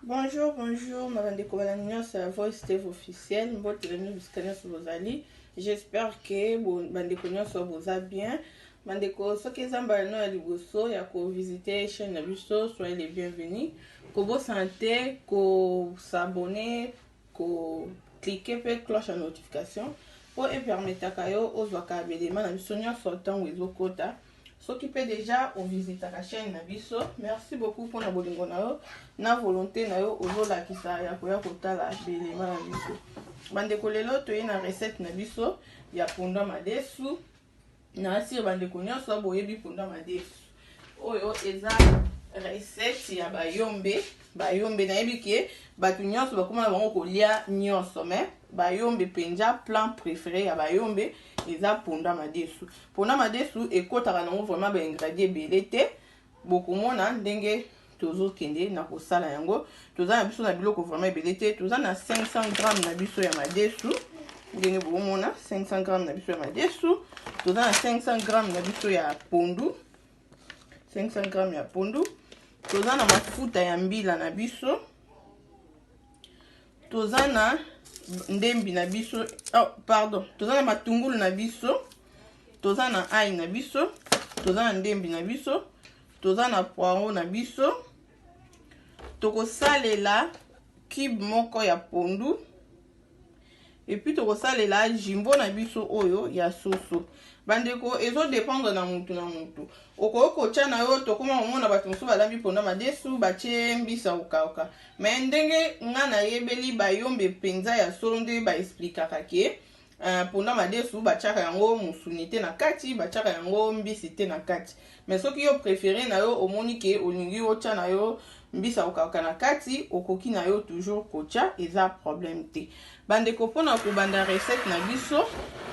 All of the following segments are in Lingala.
Bonjour, bonjour, na bandeko balandi nyonso ya Voice TV officiel, mbote na bino bisika nyonso bozali. J'espère que bandeko nyonso boza bien. Bandeko, soki eza mbala no ya liboso ya kovisite chaîne na biso, soyez les bienvenus. Kobosana te kosabonner, kocliquer mpe cloche ya notification mpo epermetaka yo ozwaka belema na biso nyonso ntango ezokota. Soki mpe deja ovisitaka chaîne na biso, merci beaucoup mpona bolingo na yo na volonté na yo ozolakisa ya koya kotala belema na biso. Bandeko, lelo toye na recette na biso ya pondu madesu. Na asire bandeko nyonso boyebi pondu madesu, oyo eza recette ya Bayombe. Bayombe, nayebi ke bato nyonso bakóma na bango kolia nyonso, mais Bayombe mpenza, plat préféré ya Bayombe eza pondu madesu. Pondu madesu ekɔtaka nango vraiment baingrédient ebele te. Bokomona ndenge tozokende na kosala yango. Toza na biso na biloko vraiment ebele te. Toza na 500 gramme na biso ya madesu, ndenge bokomona, 500 gramme na biso ya madesu. Toza na 500 gramme na biso ya pondu, 500 gramme ya pondu. Toza na mafuta ya mbila na biso. Toza na ndembi na biso, oh, pardon, toza na matungulu na biso, toza na ail na biso, toza na ndembi na biso, toza na poireau na biso. Tokosalela cube moko ya pondu et puis tokosalela jumbo na biso oyo ya soso. Bandeko, ezodépendre na mutu na mutu, okoki kotya na yo. Tokóma komona bato mosusu balambi pondu madesu, batie mbisa kokauka, mais ndenge nga nayebeli Bayombe mpenza ya solo, nde baexplikaka ke pondu madesu batiaka yango mosuni te na kati, batiaka yango mbisi te na kati. Mais soki yo préféré na yo, omoni ke olingi otya na yo mbisa kokauka na kati, okoki na yo toujours kotya, eza problème te. Bandeko, mpona kobanda recette na biso,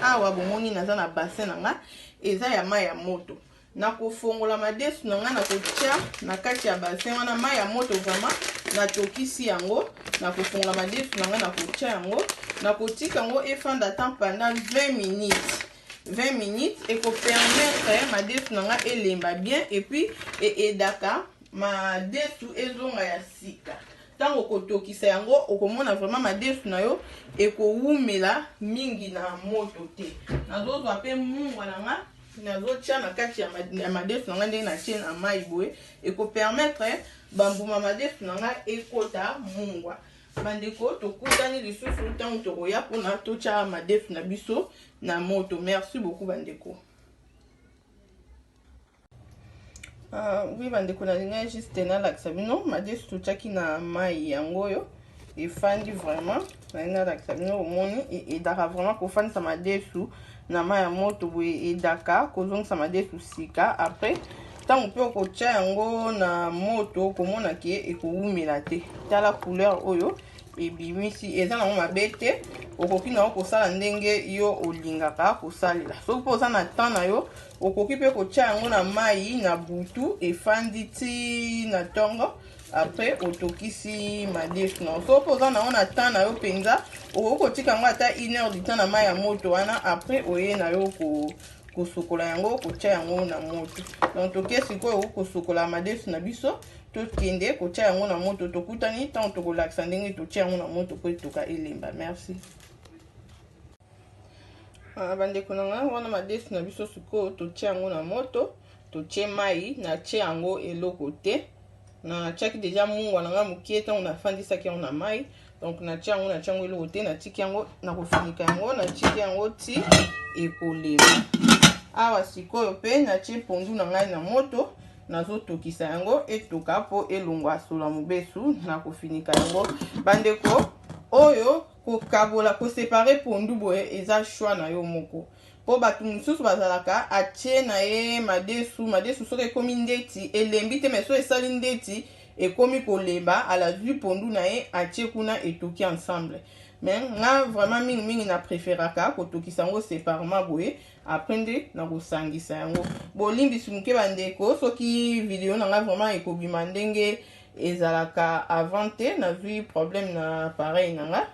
awa bomoni naza na bassin na nga, eza ya mai ya moto. Nakofongola madesu na ngai, nakotia na kati ya bassin wana mai ya moto. Vraiment natokisi yango. Nakofongola madesu na ngai, nakotia yango, nakotika yango efanda ata pendant 20 minutes. 20 minutes ekopermettre madesu na ngai elemba bien et puis eaidaka madesu ezonga ya sika. Ntango okotokisa yango, okomona vraiment madesu na yo ekowumela mingi na moto te. Nazozwa mpe mungwa na nga, nazotia na kati ya madesu na ngai. Ndenge natie na mai boye, ekopermettre bambuma madesu na ngai ekota mungwa. Bandeko, tokutani lisusu ntango tokoya mpona totya madesu na biso na moto. Merci beaucoup, bandeko. Oui bandeko, nalingai juste nalakisa bino madesu totiaki na mai yango oyo efandi. Vraiment nalingi nalakisa bino. Omoni, eaidaka vraiment kofandisa madesu na mai ya moto boye, eaidaka kozongisa madesu sika. Après, ntango mpe okotia yango na moto, okomona ke ekowumela te. Tala couleur oyo ebimisi, eza nango mabe te. Okoki nango kosala ndenge yo olingaka kosalela. Soki mpe oza na temps na yo, okoki mpe kotia yango na mai na butu, efandi ti na ntongo, après otokisi madesu na yo. Soki mpe oza nango na temps na yo mpenza, okoki kotika yango ata une heure du temps na mai ya moto wana, après oye na yo kosukola yango, kotia yango na moto. Donc toke sikoyo kosukola madesu na biso, tokende kotia yango na moto. Tokutani ntango tokolakisa ndenge totia yango na moto po etoka, elemba. Merci. Bandeko na ngai, wana madesu na biso sikoyo totia yango na moto, totie mai, natie yango eloko te. Natiaki deja mungwa na ngai mokie ntango nafandisaki yango na mai, donc natie yango, natie yango eloko te. Natiki yango, nakofinika yango, natiki yango ti ekolemba. Awa sikoyo mpe natie pondu na ngai na moto, nazotokisa yango etoka mpo elongwa solo mobesu. Nakofinika yango. Bandeko, oyo kokabola, koséparer pondu boye, eza choix na yo moko, mpo bato mosusu bazalaka atie na ye madesu. Madesu soki ekomi ndeti elembi te, mais so esali ndeti ekomi kolemba, alazwi pondu na ye, atie kuna, etoki ensemble. Mais nga vraiment mingimingi na préféraka kotokisa yango séparément boye, après nde nakosangisa yango. Bolimbisi moke bandeko, soki video na ngai vraiment ekobima ndenge ezalaka avant te. Nazwi problème na appareil na nga,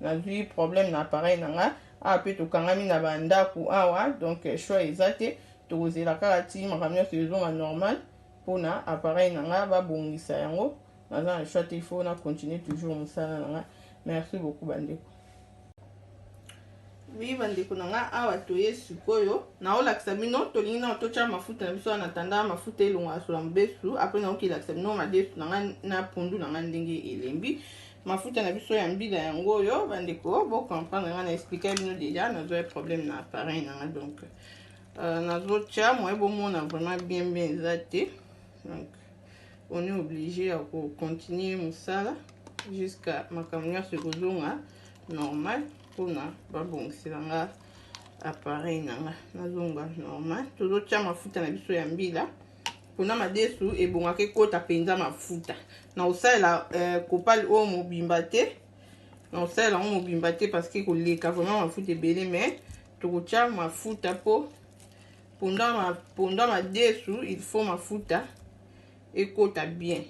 nazwi problème na appareil na nga. Awa mpe tokangami na bandako awa, donc choix eza te. Tokozela kaka ti makambo nyonso ezonga normal mpona appareil na nga babongisa yango. Naza na choix te, il faut na continuer toujours mosala na nga. Merci beaucoup bandeko. Oui, bandeko na nga, awa toye sikoyo naolakisa bino, tolingi nao totya mafuta na biso wana tanda mafuta elonga sola mobesu. Après naokilakisa bino madesu na nga na pondu na nga ndenge elembi. Mafuta na biso ya mbila yango oyo bandeko, bocomprendre nga na explike bino déjà, nazwa problème na appareil na nga, donc nazotya moye bomona vraiment bien bien eza te. Donc on est obligé ya kocontinue mosala jusqu'à makambo nyonso ekozonga normal, mpona babongisela nga appareil na nga nazonga normal. Tozotya mafuta na biso ya mbila mpona madesu ebongaka ekota mpenza mafuta. Na kosalela kopali oyo mobimba te, na kosalela yango mobimba te parce que koleka vraiment mafuta ebele, mais tokotya mafuta mpo ponda madesu il faut mafuta ekota bien.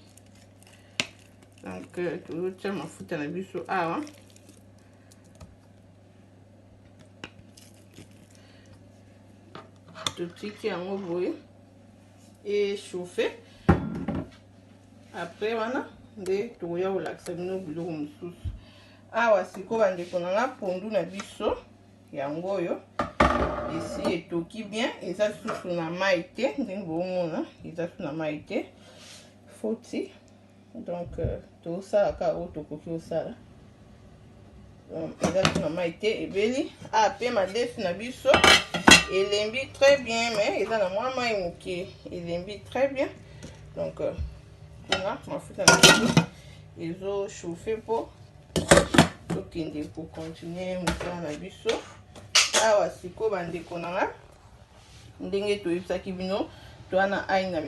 Donc tozotya mafuta na biso awa, totiki yango boye echauffe. Après wana nde tokoya kolakisa bino biloko mosusu. Awa sikoyo bandeko na nga, pondu na biso yango oyo esi etoki bien, eza susu na mai te, ndenge bomona eza susu na mai te, foti. Donc tosala kaka oyo tokoki kosala, eza susu na mai te, ebeli. A mpe madesu na biso elembi très bien, mais eza na mwa mai moke, elembi très bien. Donc kuna mafuta na biso ezochauffe mpo tokende kocontinue mosala na biso. Awa sikoyo bandeko na nga, ndenge toyebisaki bino, toza na ai na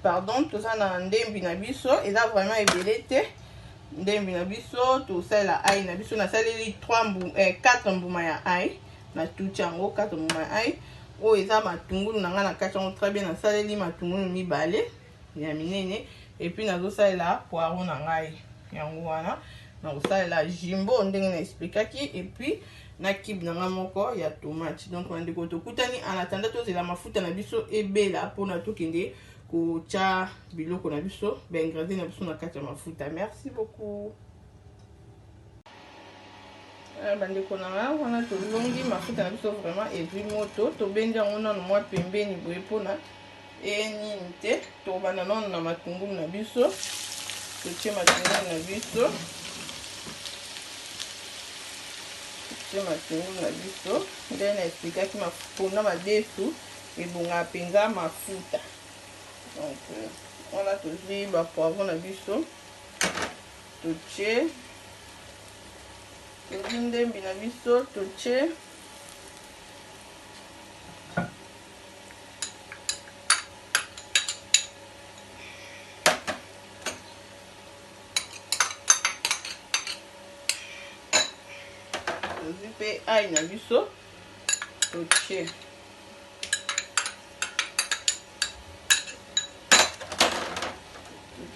pardon, toza na ndembi na biso, eza vraiment ebele te. Ndembi na biso tosalela ai na biso, nasaleli 4 mbuma ya ai, natuti yango 4 mbuma ya ai. Oyo eza matungulu na ngai na kati yango très bien, nasaleli matungulu mibale ya minene. Et puis nazosalela poireau na ngai yango wana, nakosalela jumbo ndenge na expliquaki, et puis na cube na ngai moko ya tomate. Donc bandeko, tokutani en attendant tozela mafuta na biso ebela mpona tokende kotya biloko na biso, baingrédient na biso na kati ya mafuta. Merci beaucoup. Bandeko na nga, wana tolongi mafuta na biso vraiment ezwi moto, tobendi yango nano mwa pembeni boye mpona enini te. Tokobanda nano na matungulu na biso, totie matungulu na biso, totie matungulu na biso ndenge na expliquaki. Mpona madesu ebongaka mpenza mafuta. Donc wana tozwi bapoivron na biso, totie, tozwi ndembi na biso, totie. Tozwi mpe ai na biso, totie.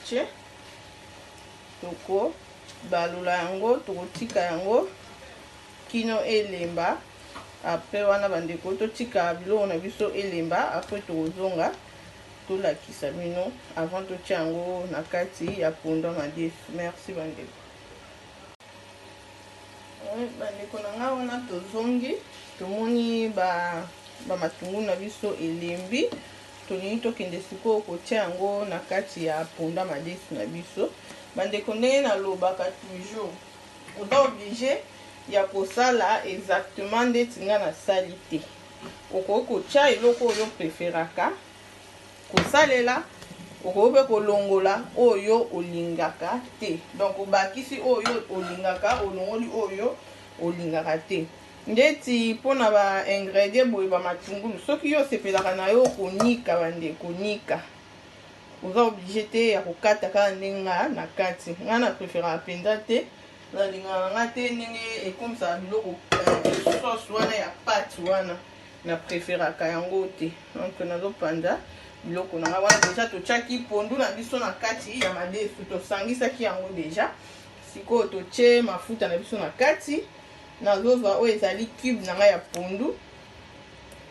Totie, tokobalola yango, tokotika yango kino elemba. Après wana bandeko, totika biloko na biso elemba, après tokozonga tolakisa bino avant totia yango na kati ya pondu madesu. Merci bandeko. Bandeko na ngai, wana tozongi, tomoni bamatungulu na biso elembi, tolingi tokende sikoyo kotia yango na kati ya pondu madesu na biso. Bandeko, ndenge nalobaka toujours, oza obligé ya kosala exactement ndeti nga nasali te. Okoki kotia eloko oyo préféraka kosalela, okoki mpe kolongola oyo olingaka te. Donc obakisi oyo olingaka, olongoli oyo olingaka te. Ndeti mpona baingrédient boye, bamatungulu, soki yo osepelaka na yo konika, bandeko, nika, oza obligé te ya kokata kaka ndenge nga na kati. Nga na préféraka mpenza te, nalingaka nga te ndenge ekomisaka biloko sauce wana ya pâte wana, na préféraka yango te. Donc nazopanza biloko na nga wana. Déjà totiaki pondu na biso na kati ya madesu, tosangisaki yango déjà. Sikoyo totie mafuta na biso na kati. Nazozwa oyo ezali cube na ngai ya pondu,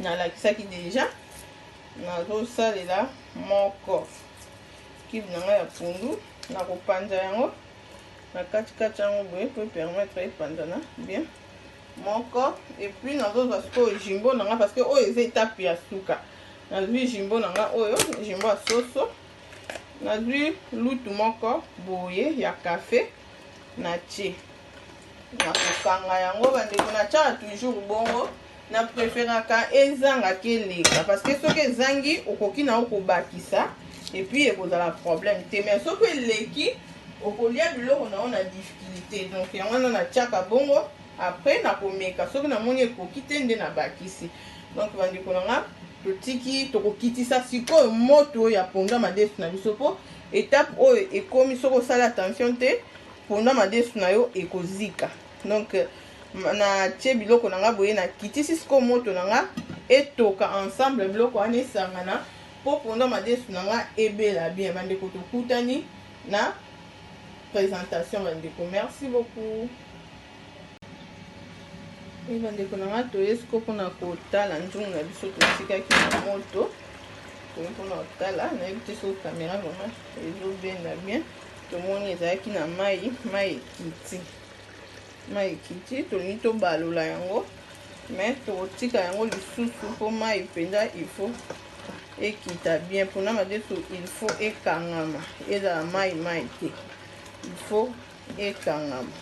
nalakisaki déjà, nazosalela moko cube na ngai ya pondu. Nakopanza yango na katikati yango boye mpo permettre epanzana bien moko. Et puis nazozwa sikoyo jumbo na nga, parce que oyo eza etape ya suka. Nazwi jumbo na nga oyo, jumbo ya soso. Nazwi lutu moko boye ya kafe, natie. Nakokanga yango, bandeko. Natiaka toujours bongo, na préféraka ezangaki eleka, parce que soki ezangi, okoki na yo kobakisa et puis ekozala problème te. Mais soki eleki, okolia biloko na yo na difficulté. Donc yango wana natiaka bongo. Après nakomeka, soki namoni ekoki te, nde nabakisi. Donc bandeko na nga, totiki, tokokitisa sikoyo moto ya pondu madesu na biso, mpo étape oyo ekomi, soki osali attention te, pondu madesu na yo ekozika. Donc natie biloko na nga boye, nakitisi sikoyo moto na nga, etoka ensemble, biloko wana esangana mpo pondu madesu na nga ebela bien. Bandeko, tokutani na présentation. Bandeko, merci beaucoup. E bandeko na nga, toye sikoyo mpona kotala nzungu na biso totikaki na moto. Toye mpona kotala, nayebi te soki caméra vraiment ezobenda bien. Tomoni ezalaki na mai, mai ekiti, mai ekiti. Tolingi tobalola yango, mais tokotika yango lisusu mpo mai mpenza il faut ekita bien. Mpona madesu, il faut ekangama, ezala mai mai te, il faut ekangama.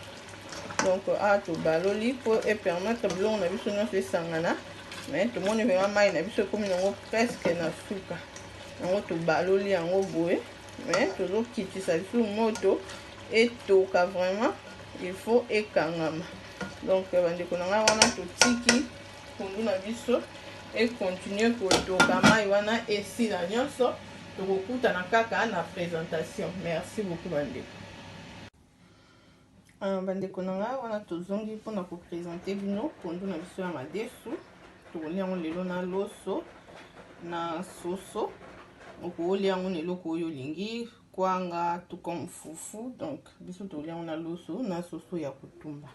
Donc awa tobaloli mpo epermettre biloko na biso nyonso esangana. Mais tomoni vraiment mai na biso ekomi nango presque na suka. Yango tobaloli yango boye, mais tozokitisa lisusu moto, etoka vraiment, il faut ekangama. Donc bandeko na ngai, wana totiki pondu na biso econtinue kotoka, mai wana esila nyonso. Tokokutana kaka na présentation. Merci beaucoup, bandeko. Bandeko na ngai, wana tozongi mpona koprésenter bino pondu na biso ya madesu. Tokolia yango lelo na loso na soso. Okolia yango na eloko oyo olingi, kwanga tout comme fufu. Donc biso tokolia yango na loso na soso ya kotumba.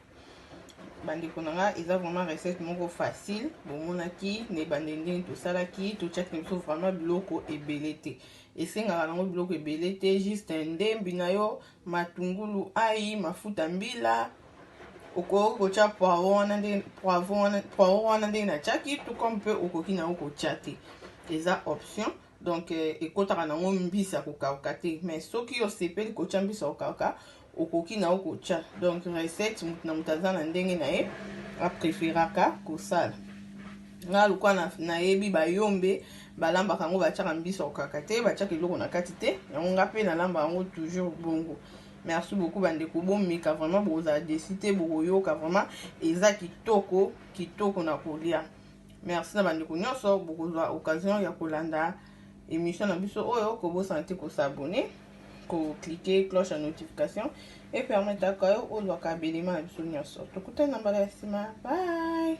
Bandeko na nga, eza vraiment recette moko facile. Bomonaki na ebandeli ndenge tosalaki, totiaki na biso vraiment biloko ebele te, esengaka nango biloko ebele te, juste ndembi na yo, matungulu, ai, mafuta mbila. Okoki kotia poivron wana ndenge poivron wana ndenge natiaki, tout comme mpe okoki nango kotia te, eza option. Donc ekɔtaka nango mbisi ya kokauka te, mais soki osepeli kotia mbisi ya kokauka, okoki na yo kotia. Donc recette, motu na moto aza na ndenge na ye apréféraka kosala. Nga lokwa nayebi bayombe balambaka yango, batiaka mbisi ya kokaka te, batiaka eloko na kati te. Yango nga mpe nalambaka yango toujours bongo. Merci beaucoup, bandeko. Bomeka vraiment, bokozala déçus te, bokoyoka vraiment eza kitoko kitoko na kolia. Merci na bandeko nyonso bokozwa occasion ya kolanda émission na biso oyo. Kobosana te kos'abonner, kocliquer cloche ya notification, epermettaka yo ozwaka belema na biso nyonso. Tokutani na mbala ya nsima. Bye.